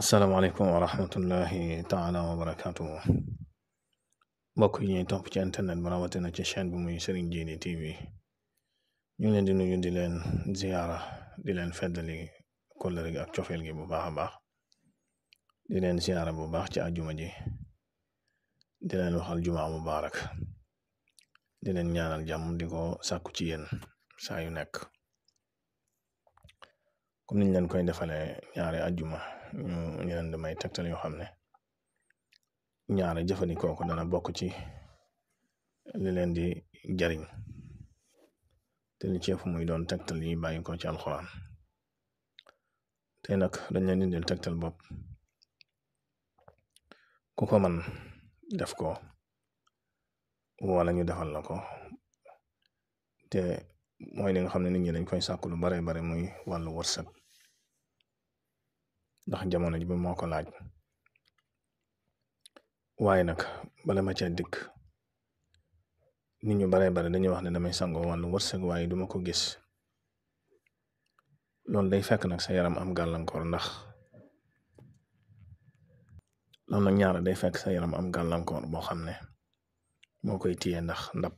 asalaamaaleykum wa rahmatullahi taala wa barakaatu mbokk yi ñuy topp ci internet bi rawatina ci chaîne bi muy Serigne Djily TV ñu ngi leen di nuyu di leen ziyaara di leen feddali kóllëre gi ak cofeel gi bu baax a baax di leen ziyaara bu baax ci àjjuma ji di leen waxal jumaa mubaarak di leen ñaanal jàmm di ko sàkku ci yéen saa yu nekk comme niñ leen koy defalee ñaari àjjuma ñu leen di may tegtal yoo xam ne ñaare jëfandikoo ko dana bokk ci li leen di jariñ te li ci ëpp muy doon tegtal yi bàyyi ko ci alxuraan te nag dañ leen indil tegtal bopp ku ko man def ko wala ñu defal la ko te mooy li nga xam ne nit ñi dañ koy sàkku lu bare bare muy wàllu wërsëg ndax jamono ji bi moo ko laaj waaye nag bala ma cee dikk nit ñu bare bare dañuy wax ne damay sangoo wàllu wërsëg waaye duma ko gis loolu day fekk nag sa yaram am gàllankoor ndax loolu nag ñaara day fekk sa yaram am gàllankoor boo xam ne moo koy téye ndax ndab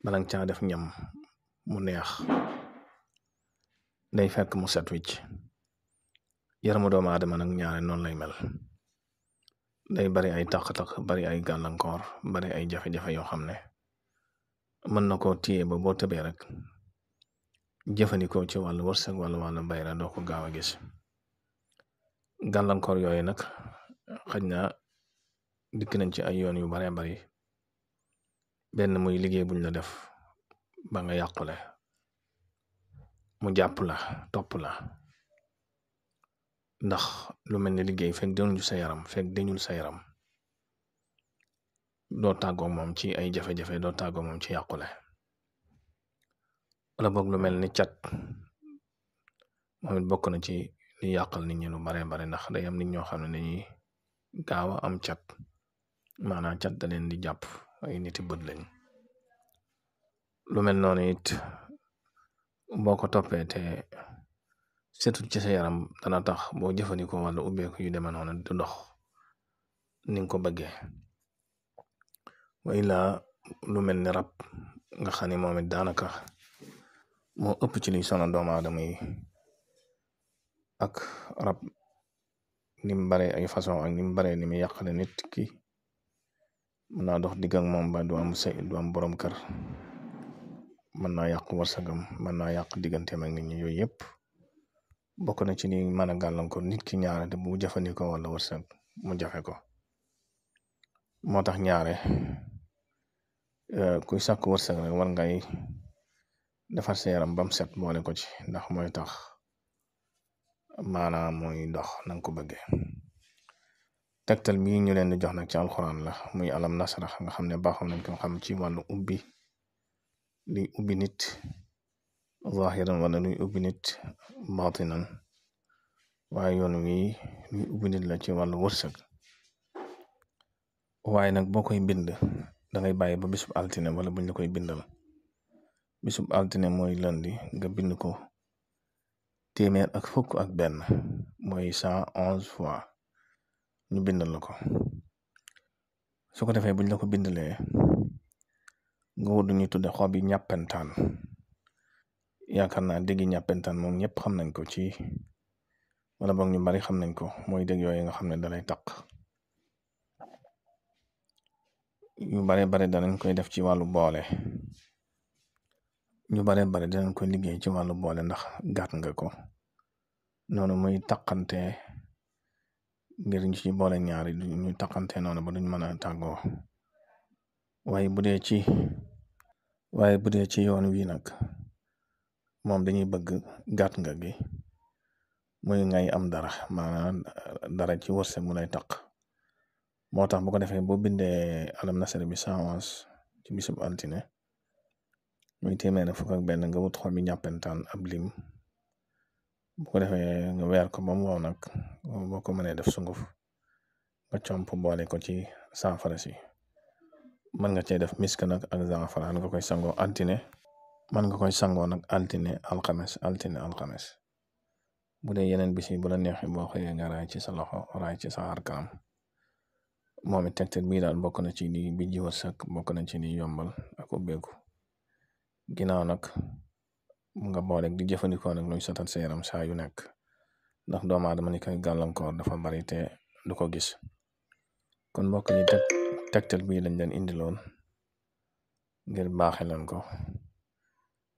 bala nga caa def ñam mu neex day fekk mu set wicc yaramu doomu aadama nag ñaare noonu lay mel day bari ay taq-taq bari ay gàllankoor bari ay jafe-jafe yoo xam ne mën na koo téye ba boo tëbee rek jëfandikoo ci wàllu wërsëg wala wàllu bayra doo ko gaaw a gis gàllankoor yooyu nag xaj na dikk nañ ci ay yoon yu bare bari benn muy liggéey buñ la def ba nga yàqule mu jàpp la topp la ndax lu mel ni liggéey fekk deñul sa yaram fekk deñul sa yaram doo tàggoo moom ci ay jafe-jafe doo tàggoo moom ci yàqule wala boog lu mel ni cat moom it bokk na ci li yàqal nit ñi lu bare bare ndax day am nit ñoo xam ne dañuy gaaw a am cat maanaam cat da leen di jàpp ay niti bët lañ lu mel noonu it boo ko toppee te setul ci sa yaram dana tax boo jëfandikoo wala ubbeeku yu demee noonu du dox ni nga ko bëggee wa illaa lu mel ni rab nga xam ne moom it daanaka moo ëpp ci liy sonal doomu aadama yi ak rab ni mu bare ay façon ak ni mu bare ni mu yàqale nit ki mën naa dox digg ak moom ba du am sëy du am borom kër mën naa yàq wërsëgam mën naa yàq digganteem ak nit ñi yooyu yëpp bokk na ci li mën a gàllankoor nit ki ñaare te bu jëfandikoo wala wërsëg mu jafe ko moo tax ñaare kuy sàkk wërsëg rek war ngay defar sa yaram bam set boole ko ci ndax mooy tax maanaam mooy dox nanga ko bëggee tegtal bii ñu leen di jox nag ci alxuraan la muy alam nasrah nga xam ne baaxoon nañ ko xam ci wàllu ubbi li ubbi nit zahiran wala luy ubbi nit batinan waaye yoon wi luy ubbi nit la ci wàllu wërsëg waaye nag boo koy bind dangay bàyyi ba bisub altine wala buñ la koy bindal bisub altine mooy lundi nga bind ko 111 mooy 111 fois ñu bindal la ko su ko defee buñ la ko bindalee nga wut ñu tudde xob yi ñàppentaan yaakaar naa déggi ñàppentaan moom ñëpp xam nañ ko ci wala boog ñu bari xam nañ ko mooy dégg yooyu nga xam ne dalay taq yu bare bare danañ koy def ci wàllu boole ñu bare bare danañ koy liggéey ci wàllu boole ndax gàtt nga ko noonu muy taqante ngir ñu ci boole ñaari ñu taqante noonu ba duñ mën a tàggoo waaye bu dee ci yoon wi nag moom dañuy bëgg gàtt nga gi muy ngay am dara maanaam dara ci wërsëg mu lay taq moo tax bu ko defee boo bindee alam nasara bi 111 ci bisub altine muy 111 nga wut xob bi ñàppentaan ab lim bu ko defee nga weer ko ba mu wow nag boo ko mënee def sunguf nga comp boole ko ci saafara si mën nga cee def misk nag ak zaafaraan nga koy sangoo altine mën nga koy sangoo nag altine alxames bu dee yeneen bis yi bu la neexee boo xëyee nga raay ci sa loxo raay ci sa xar kanam. moom it tegtal bii daal bokk na ci li bi ji wërsëg, bokk na ci li yombal ak ubbeeku. ginnaaw nag nga boole di jëfandikoo nag luy sotal sa yaram saa yu nekk, ndax doomu aadama ni koy gàllankoor dafa bari te du ko gis. kon mbokk ñi tegtal bii lañ leen indiloon ngir baaxe leen ko.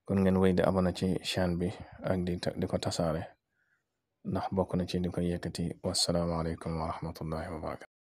kon ngeen wéy di abonné ci chaîne bi ak di ko tasaare, ndax bokk na ci li ko yëkkati. Wassalamu alaikum wa rahmatullahi wa barakatuh.